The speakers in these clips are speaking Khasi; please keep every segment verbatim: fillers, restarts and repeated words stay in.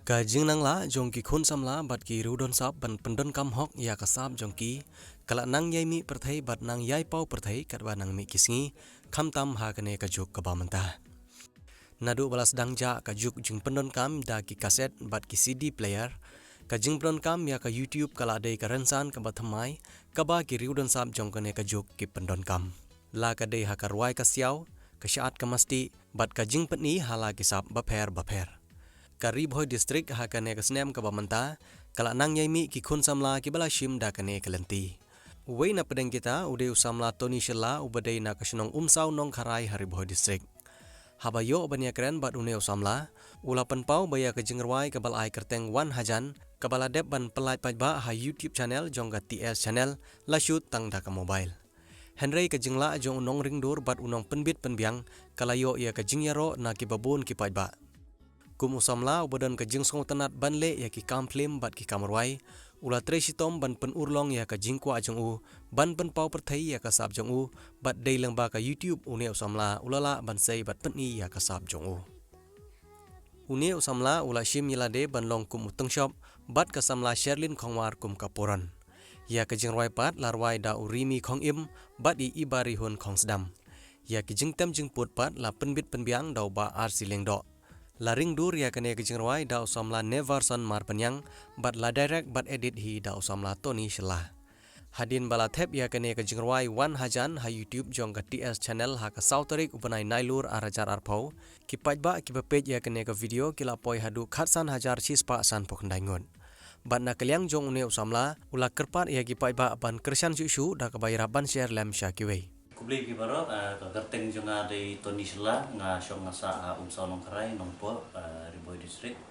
Ka jingnang lah jong ki khun samla bad ki riewdon sap ban pyndonkam hok ïa ka sap jong ki, ka la nang ïai mih pyrthei bad nang ïai paw pyrthei katba nang mih ki sngi, khamtam ha kane ka juk kaba mynta. Naduh ba la sdang jah ka juk jingpyndonkam da ki kaset bad ki C D player, ka jingpyndonkam ïa ka YouTube ka la dei ka rynsan kaba thymmai, kaba ki riewdon sap jong kane ka juk ki pyndonkam. La ka dei ha ka rwai ka siaw, ka shad ka masti, bad ka jingpyni ha la ki sap bapher bapher. Ka Ri Bhoi District ha kane ka snem kaba mynta, ka la nang ïai mih ki khun samla kiba la shim da kane ka lynti. Uwei na pdeng kita, u dei u samla Tony Shylla, uba dei na ka shnong Umsaw Nongkharai ha Ri Bhoi District. Haba ïoh ban ïakren bad une u samla, u la pynpaw ba ïa ka jingrwai kaba la ai kyrteng Wan Hajan, kaba la dep ban pynlait paidbah ha YouTube channel jong ka T S channel, la shoot tang da ka mobile. Hynrei ka jinglah jong u nongring dur bad u nongpynbit pynbiang, ka la ïoh ïa ka jingïaroh na kiba bun ki paidbah. Kum u samla uba don ka jingsngewtynnat ban leh ïa ki kam phlim bad ki kam rwai, u la trei shitom ban pynurlong ïa ka jingkwah jong u, ban pynpaw pyrthei ïa ka sap jong u, bad dei lyngba ka YouTube une u samla u la lah ban sei bad pyni ïa ka sap jong u. Une u samla u la shim ïa lade ban long kum u tyngshop, bad ka samla Sherlyn Khongwar kum ka puron. Ïa ka jingrwai pat la rwai da u Rimi Khongim, bad i Ibarihun Khongsdam. Ïa ki jingtem jingput pat la pynbit pynbiang da u Bah R C Lyngdoh. La ring dur ïa kane ka jingrwai da u samla Neverson Marbaniang, bad la direct bad edit hi da u samla Tony Shylla. Hadien ba la thep ïa kane ka jingrwai Wan Hajan ha YouTube jong ka T S channel ha ka saw tarik u bnai Nailur ar hajar arphew, ki paidbah kiba peit ïa kane ka video ki la poi haduh khatsan hajar shispah sanphew khyndai ngut. Bad na ka liang jong une u samla, u la kyrpad ïa ki paidbah ban kyrshan shuh shuh da kaba ïarap ban share lem sha kiwei. Khublei phi baroh, eh, ka kyrteng jong nga dei Tony Shylla, nga shong nga sah ha Umsaw Nongkharai, Nongpoh, eh, Ri Bhoi District.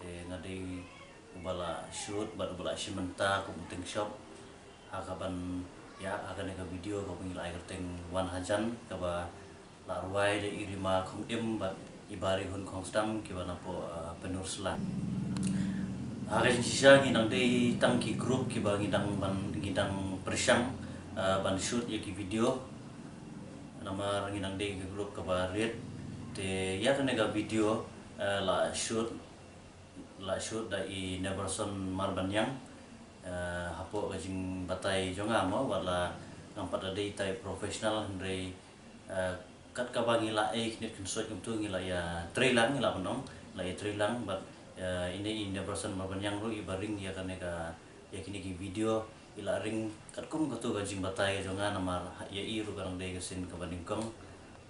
Te nga dei uba la shoot bad uba la shim bynta kum u tyngshop ha kaban, ïa, ha kane ka video kaba ngi la ai kyrteng Wan Hajan, kaba la rwai da i Rima Khongim bad i Ibarihun Khongsdam kiba napoh, eh, Pynursla. Ha ka jingshisha ngi dang dei tang ki group kiba ngi dang ban, ngi dang pyrshang, eh, ban shoot ïa ki video. Namar ngi dang dei ki group kaba rit. Te ïa kane ka video, eh, la shoot, la shoot da i Neverson Marbaniang, eh, hapoh ka jingbatai jong nga mo, wat la ngam pat da dei tai professional, hynrei, eh, kat kaba ngi la ai khyndiat khynsoit kumtu ngi la ïa trei lang, ngi la ban ong, la ïa trei lang, bad, eh, ine i Neverson Marbaniang ruh iba ring ïa kane ka, ïa kine ki video, i la ring katkum katu ka jingbatai jong nga namar ïa i ruh ka dang dei ka sien kaba nyngkong.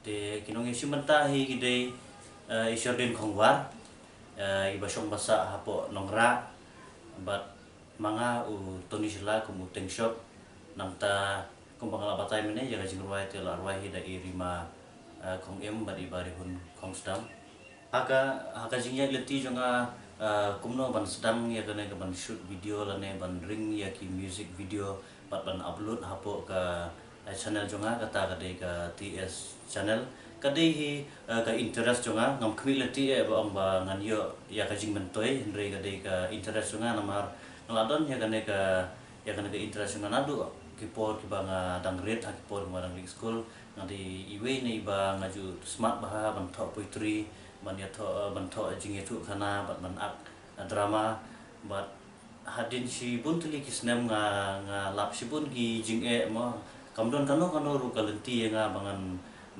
Te ki nongïashim bynta hi ki dei, eh, i Sherlyn Khongwar, eh, iba shong ba sah hapoh Nongrah, bad ma nga u Tony Shylla kum u tyngshop, nangta kumba nga la batai mynne ïa ka jingrwai te la rwai hi da i Rima, eh, Khongim bad i Ibarihun Khongsdam. Ha ka, ha ka jingïaid lynti jong nga, eh, kumno ban sdang ïa kane ka ban shoot video lane ban ring ïa ki music video bad ban upload hapoh ka, eh, channel jong nga, kata ka dei ka T S channel. Ka dei hi, eh, ka interest jong nga, ngam khmih lynti eh ba ong ba ngan ïoh ïa ka jingmyntoi, hynrei ka dei ka interest jong nga namar nga la don ïa kane ka, ïa kane ka interest jong nga naduh ki por kiba nga dang rit, ha ki por kiba nga dang rit skul, nga dei iwei na iba nga ju smat bha ban thoh poetry, ban ïathoh, eh, ban thoh jingïathuhkhana, bad ban act, eh, drama, bad hadien shibun tylli ki snem nga, nga lap shibun ki jingeh mo. Kam don kano kano ruh ka lynti ïa nga ba ngan,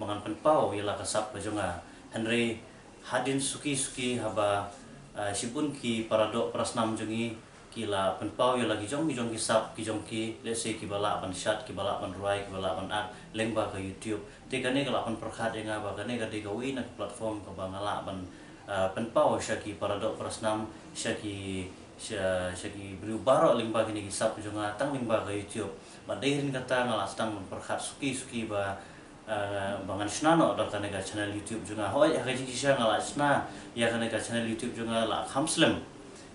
ba ngan pynpaw ïa la ka sap ka jong nga. Hynrei hadien suki suki haba, ah, shibun ki paradoh parasnam jong ngi ki la pynpaw ïa la ki jong ki jong ki sap ki jong ki, let's say kiba lah ban shad, kiba lah ban rwai, kiba lah ban act lyngba ka YouTube. Te kane ka la pynpyrkhat ïa nga ba kane ka dei kawei na ka platform kaba nga lah ban, ah, pynpaw sha ki paradoh parasnam, sha ki, sha, sha ki briew baroh lyngba kine ki sap jong nga tang lyngba ka YouTube. Bad dei hadien kata nga la sdang ban pyrkhat suki suki ba, ah, ba ngan shna noh da kane ka channel YouTube jong nga. Hooid, ha ka jingshisha nga la shna ïa kane ka channel YouTube jong nga la kham slem.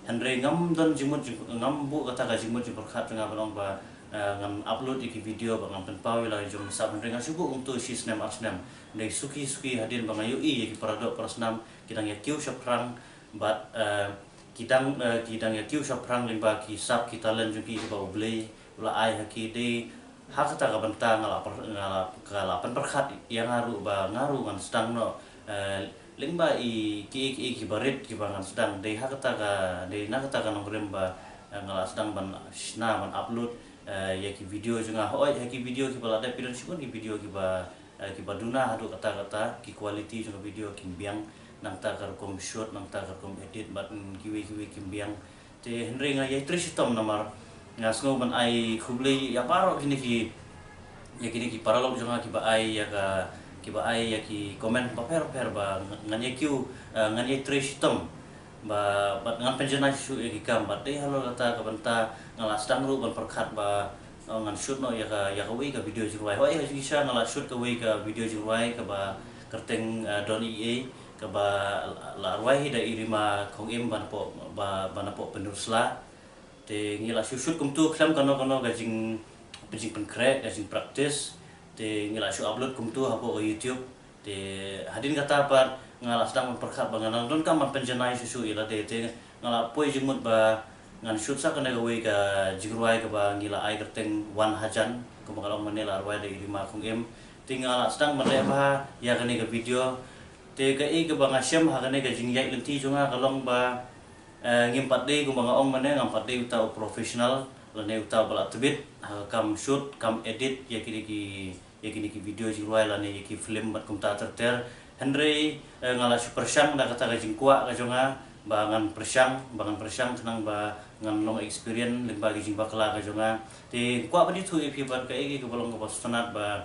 Hynrei ngam don jingmut jing, ngam buh kata ka jingmut jingpyrkhat jong nga ban ong ba, eh, ngan upload ïa ki video bad ngan pynpaw ïa la ki jong ki sap, hynrei nga shu buh kumto shi snem ar snem. Hynrei suki suki hadien ba nga ïohi ïa ki paradoh parasnam ki dang ïa kiew shaphrang bad, eh, ki dang, eh, ki dang ïa kiew shaphrang lyngba ki sap ki talent jong ki kiba U Blei u la ai ha ki, dei ha kata ka bynta nga la pyr-, nga la, ka la pynpyrkhat ïa nga ruh ba nga ruh ngan sdang noh, eh, Lyngba i ki, ki, ki barit kiba ngan sdang, dei ha kata ka, dei na kata ka nongrim ba, eh, nga la sdang ban shna, ban upload, eh, ïa ki video jong nga. Hooid, ha ki video kiba la dep phi don shibun ki video kiba, eh, kiba duna haduh katta katta, ki quality jong ka video kim biang, nangta ka rukom shoot, nangta ka rukom edit, bad, mm, kiwei kiwei kim biang. Te hynrei nga ïai trei shitom namar nga sngew ban ai khublei ïa baroh kine ki, ïa kine ki paralok jong nga kiba ai ïa ka, kiba ai ïa ki comment bapher bapher ba ngan ïa kiew, eh, ngan ïa trei shitom ba, bad ngan pynjanai shuh ïa ki kam, bad dei halor kata ka bynta nga la sdang ruh ban pyrkhat ba, eh, ngan shoot noh ïa ka, ïa kawei ka video jingrwai. Hooid, ha jingshisha nga la shoot kawei ka video jingrwai kaba kyrteng, eh, Don Ei Ei, kaba la rwai hi da i Rima Khongim ba napoh, ba, ba napoh Pynursla. Te ngi la shu shoot kumtu khlem kano kano ka jing, jingpynkhreh, ka jingpractice. Te ngi la shu upload kumtu hapoh ka YouTube. Te hadien kata pat nga la sdang ban pyrkhat ba ngan nang donkam ban pynjanai shuh shuh ïa lade. Te nga la poi jingmut ba ngan shoot sa kane kawei ka jingrwai kaba ngi la ai kyrteng Wan Hajan, kumba ka long mynne, la rwai da i Rima Khongim. Te nga la sdang ban leh bha ïa kane ka video. Te kaei kaba nga shem ha kane ka jingïaid lynti jong nga ka long ba, eh, ngim pat dei, kumba nga ong mynne, ngam pat dei uta u professional lane uta uba la tbit ha ka kam shoot, kam edit ïa kine ki, ïa kine ki video jingrwai lane ïa ki film bad kumta ter ter. Hynrei, eh, nga la shu pyrshang da kata ka jingkwah ka jong nga ba ngan pyrshang, ba ngan pyrshang khnang ba ngan long experience lyngba ki jingbakla ka jong nga. Te kwah ban ïathuh ïa phi bad kaei kaei kaba long kaba sngewtynnat ba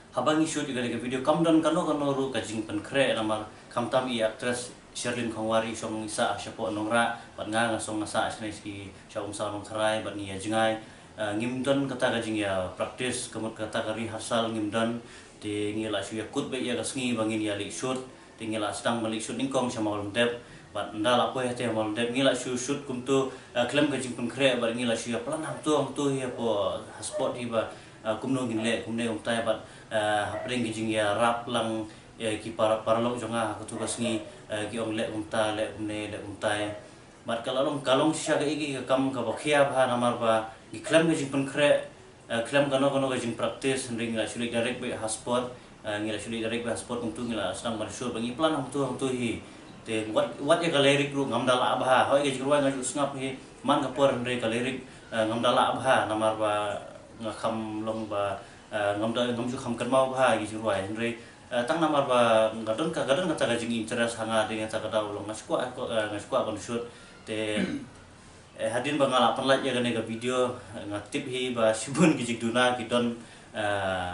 haba ngi shoot ïa kane ka video kam don kano kano ruh ka jingpynkhreh, namar khamtam i actress Sherlyn Khongwari i shong i sah shapoh Nongrah, bad nga nga shong nga sah shane sha Umsaw Nongtharai, bad ngi ïa jngai. Ah, ngim don kata ka jingïa practice, ka mut kata ka rehearsal ngim don. Te ngi la shu ïa kut beit ïa ka sngi ba ngin ïa leit shoot. Te ngi la sdang ban leit shoot nyngkong sha Mawlyndep. Bad ynda la poi hangtei ha Mawlyndep ngi la shu shoot kumtu, eh, khlem ka jingpynkhreh, bad ngi la shu ïa plan hangtu hangtu hi hapoh, ha spot hi ba, eh, kumno ngin leh, kumne kumtai, bad, eh, hapdeng ki jingïarap lang, eh, ki para, paralok jong nga ha katu ka sngi, eh, ki ong leh kumta, leh kumne, leh kumtai. Bad ka la long, ka long shisha kaei kaei ka kam kaba khia bha namar ba ngi khlem ka jingpynkhreh, eh, khlem kano kano ka jingpractice, hynrei ngi la shu leit direct beit ha spot, eh, ngi la shu leit direct beit ha spot kumtu ngi la sdang ban shoot ba ngi plan hangtu hangtu hi. Te wat, wat ïa ka lyric ruh ngam da lah bha, hooid ka jingrwai nga ju sngap hi man ka por hynrei ka lyric, eh, ngam da lah bha namar ba nga kham long ba, eh, ngam da, ngam ju kham kynmaw bha ïa ki jingrwai, hynrei, eh, tang namar ba nga don ka, ka don kata ka jinginterest ha nga, dei kata ka daw long nga shu kwah, eh, nga shu kwah ban shoot. Te, eh, hadien ba nga la pynlait ïa kane ka video, eh, nga tip hi ba shibun ki jingduna ki don, eh,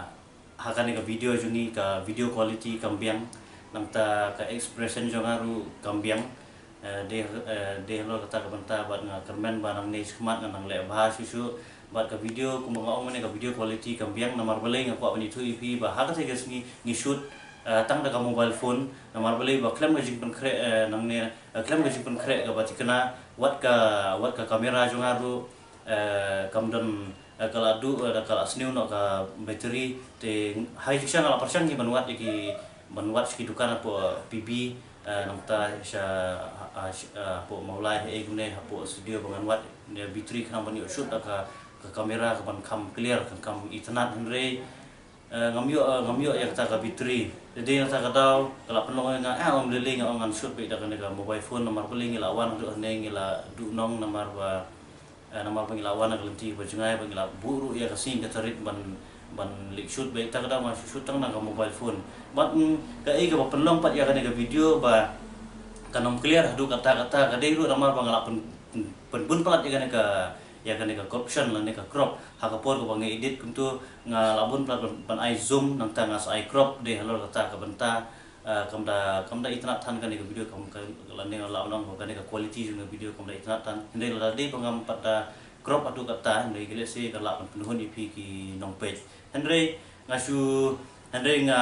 ha kane ka video jong ngi, ka video quality kam biang, nangta ka expression jong nga ruh kam biang. Eh, dei, eh, dei halor kata ka bynta bad nga kyrmen ba nangne shakhmat ngan nang leh bha shuh shuh. Bad ka video kumba nga ong mynne, ka video quality kam biang, namar balei nga kwah ban ïathuh ïa phi ba ha katei ka sngi ngi shoot, eh, tang da ka mobile phone, namar balei ba khlem ka jingpynkhreh, eh, nangne, eh, khlem ka jingpynkhreh kaba thikna, wat ka, wat ka camera jong nga ruh, eh, kam don, eh, ka la duh, eh, da ka la sniew noh ka battery. Te ha jingshisha nga la pyrshang hi ban wad ïa ki, ban wad sha ki dukan hapoh P B, eh, nangta sha, ah, sh-, ah, hapoh Mawlai, haei kumne, hapoh studio ba ngan wad ïa battery khnang ban ïoh shoot da ka, ka camera kaban kham clear, kan kham itynnad, hynrei, eh, ngam ïoh, eh, ngam ïoh ïa kata ka battery. Te dei na kata ka daw ka la pynlong ïa nga, eh, ym lei lei nga ong ngan shoot beit da kane ka mobile phone, namar balei ngi la wan haduh hangne ngi la duh nong, namar ba, eh, namar ba ngi la wan ha ka lynti ba jngai, ba ngi la buh ruh ïa ka sngi ka tarik ban, ban leit shoot beit. Kata ka daw nga shu shoot tang na ka mobile phone. Bad, mm, kaei kaba pynlong pat ïa kane ka video ba kan ym clear haduh katta katta, ka dei ruh namar ba nga la pyn, pyn, pynbun palat ïa kane ka, ïa kane ka correction lane ka crop ha ka por kaba nga edit kumtu. Nga la bun palat ban, ban ai zoom, nangta nga sa ai crop, dei halor kata ka bynta, ah, kam da, kam da itynnad than kane ka video, kam ka, lane nga la ong ba kane ka quality jong ka video kam da itynnad than. Hynrei lada dei ba ngam pat da crop haduh katta, hynrei lehse ka lah ban pynhun ïa phi ki nongpeit. Hynrei nga shu, hynrei nga,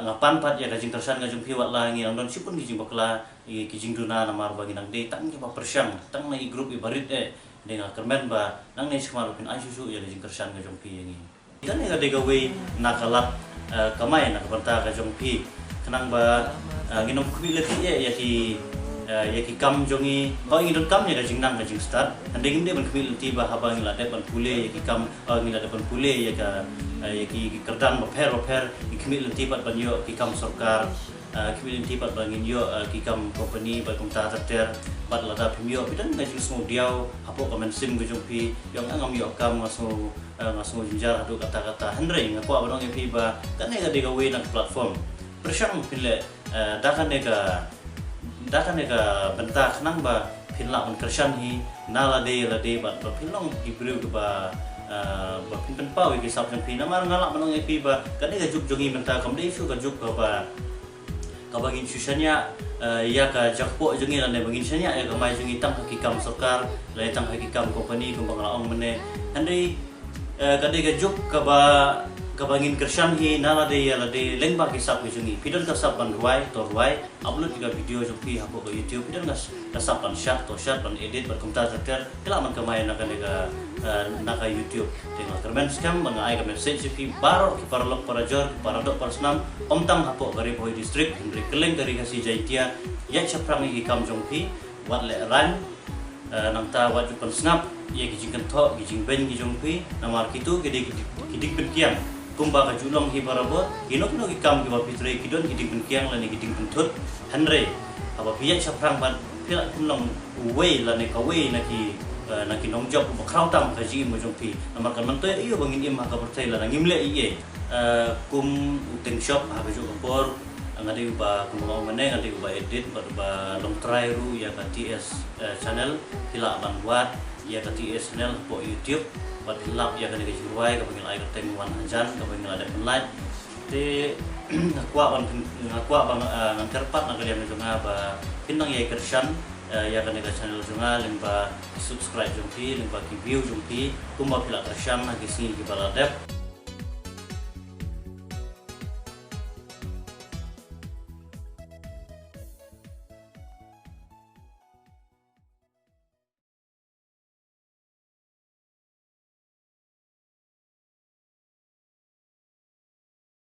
nga pan pat ïa ka jingkyrshan ka jong phi, watla ngi dang don shibun ki jingbakla, ki, ki jingduna, namar ba ngi dang dei tang kiba pyrshang, tang na i group iba rit eh. Dei nga kyrmen ba nangne shakhmat ruh phin ai shuh shuh ïa ka jingkyrshan ka jong phi ïa ngi. Kane ka dei kawei na ka lad, eh, kamai na ka bynta ka jong phi, khnang ba, eh, ngin ym khmih lynti eh ïa ki, eh, ïa ki kam jong ngi. Hooid ngi donkam ïa ka jingnang ka jingstad, hynrei ngim dei ban khmih lynti ba haba ngi la dep ban pule ïa ki kam, eh, ngi la dep ban pule ïa ka, eh, ïa ki, ki kyrdan bapher bapher, ngi khmih lynti pat ban ïoh ki kam sorkar. Ah, ki mih lynti pat ba ngin ïoh, ah, ki kam company bad kumta ter ter, bad lada phim ïoh phi don ka jingsngewdiaw hapoh ka mynsiem ka jong phi, ïoh nga ngam ïoh kam, nga sngew, ah, nga sngew jynjar haduh katta katta. Hynrei nga kwah ban ong ïa phi ba kane ka dei kawei na ka platform. Pyrshang phin leh, ah, da kane ka, da kane ka bynta khnang ba phin lah ban kyrshan hi na lade lade bad ba phin long ki briew kiba, ah, ba phin pynpaw ïa ki sap jong phi. Namar nga lah ban ong ïa phi ba kane ka juk jong ngi mynta kam dei shuh ka juk kaba, kaba ngin shu shaniah, eh, ïa ka jakpoh jong ngi lane ba ngin shaniah ïa ka kamai jong ngi tang ha ki kam sorkar lane tang ha ki kam company kumba nga la ong mynne. Hynrei, eh, ka dei ka juk kaba, kaba ngin kyrshan hi na lade ïa lade lyngba ki sap ki jong ngi. Phi don ka sap ban rwai to rwai, upload ïa ka video jong phi hapoh ka YouTube. Phi don ka s-, ka sap ban shad to shad, ban edit, ban kumta ter ter. Phi lah ban kamai na kane ka, eh, na ka YouTube. Te nga kyrmen skhem ba nga ai ka message ïa phi baroh ki paralok parajor, ki paradoh parasnam, ym tang hapoh ka Ri Bhoi District, hynrei kylleng ka Ri Khasi Jaiñtia, ïaid shaphrang ïa ki kam jong phi, wat lehraiñ, eh, nangta wat ju pynsngap ïa ki jingkynthoh, ki jingbeiñ ki jong phi, namar kito ki dei ki, ki ding pynkiang. Kumba ka ju long hi barabor, kino kino ki kam kiba phi trei ki don ki ding pynkiang lane ki ding pynthut. Hynrei haba phi ïaid shaphrang bad phi lah phin long uwei lane kawei na ki, eh, na ki nongjop ba khraw tam ka jingim ka jong phi. Namar kan myntoi aïu ba ngin im ha ka pyrthei lada ngim leh ei ei. Eh, kum u Teng Shop ha kajuh ka por, nga dei uba, kumba nga ong mynne, nga dei uba edit bad uba long trai ruh ïa ka T S, eh, channel. Phi lah ban wad ïa ka T S channel hapoh YouTube bad phin lap ïa kane ka jingrwai kaba ngi la ai kyrteng Wan Hajan kaba ngi la dep pynlait. Te nga kwah ban, nga kwah ban, eh, ngan kyrpad na ka liang jong nga ba phin nang ïai kyrshan, eh, ïa kane ka channel jong nga lyngba ki subscribe jong phi, lyngba ki view jong phi, kumba phi la kyrshan ha ki sngi kiba la dep.